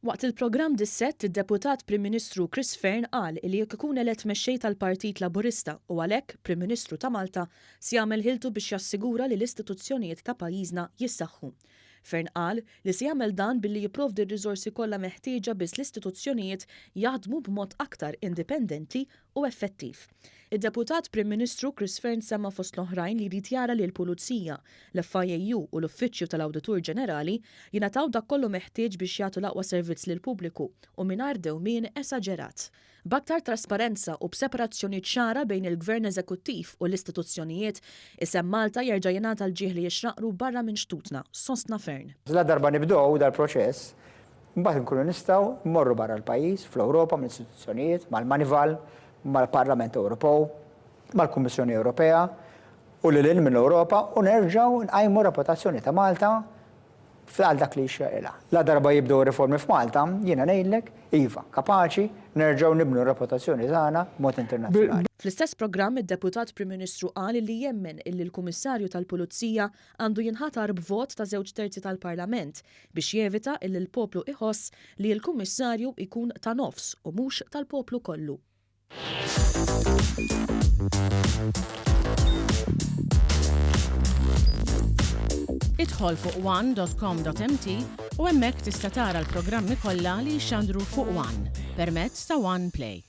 Waqt il-programm Dissett, id-Deputat Prim Ministru Chris Fearne qal li jekk ikun elett Mexxej tal-Partit Laburista u għalhekk Prim Ministru ta' Malta, se jagħmel ħiltu biex jassigura li l-istituzzjonijiet ta' pajjiżna jissaħħu. Fearne qal li se jagħmel dan billi jipprovdi r-riżorsi kollha meħtieġa bies l-istituzzjonijiet jaħdmu b'mod aktar indipendenti u effettiv. Id-Deputat Prim Ministru Chris Fearne semma fost l-oħrajn li jrid jara li l-Pulizija, l-FIAU u l-Uffiċċju tal-Awditur Ġenerali jingħataw dak kollu meħtieġ biex jagħtu l-aqwa servizz lill-pubbliku u mingħajr dewmien esaġerat. B'aktar trasparenza u b'separazzjoni ċara bejn il-Gvern Eżekuttiv u l-istituzzjonijiet, isem Malta jerġa' jingħata l-ġieħ li jixraqlu barra minn xtutna, sostna Fearne. Ladarba nibdew dal-proċess, Imbagħad inkunu nistgħu mmorru barra l-pajjiż, fl-Ewropa, mal-istituzzjonijiet, mal-Manival, mal-Parlament Ewropew, mal-Kummissjoni Ewropea u lil hinn mill-Ewropa u nerġgħu nqajmu r-reputazzjoni ta' Malta għal dak li jixraqilha. Ladarba jibdew ir-riformi f'Malta, jiena ngħidlek, iva, kapaċi nerġgħu nibnu r-reputazzjoni tagħna b'mod internazzjonali. Fl-istess programm id-Deputat Prim Ministru qal illi jemmen illi l-Kummissarju tal-Pulizija għandu jinħatar b'vot ta' żewġ terzi tal-Parlament biex jevita illi l-poplu iħoss li l-Kummissarju jkun ta' nofs u mhux tal-poplu kollu. Idħol fuq one.com.mt u hemmhekk tista' tara l-programmi kollha li jixxandru fuq One permezz ta' One Play.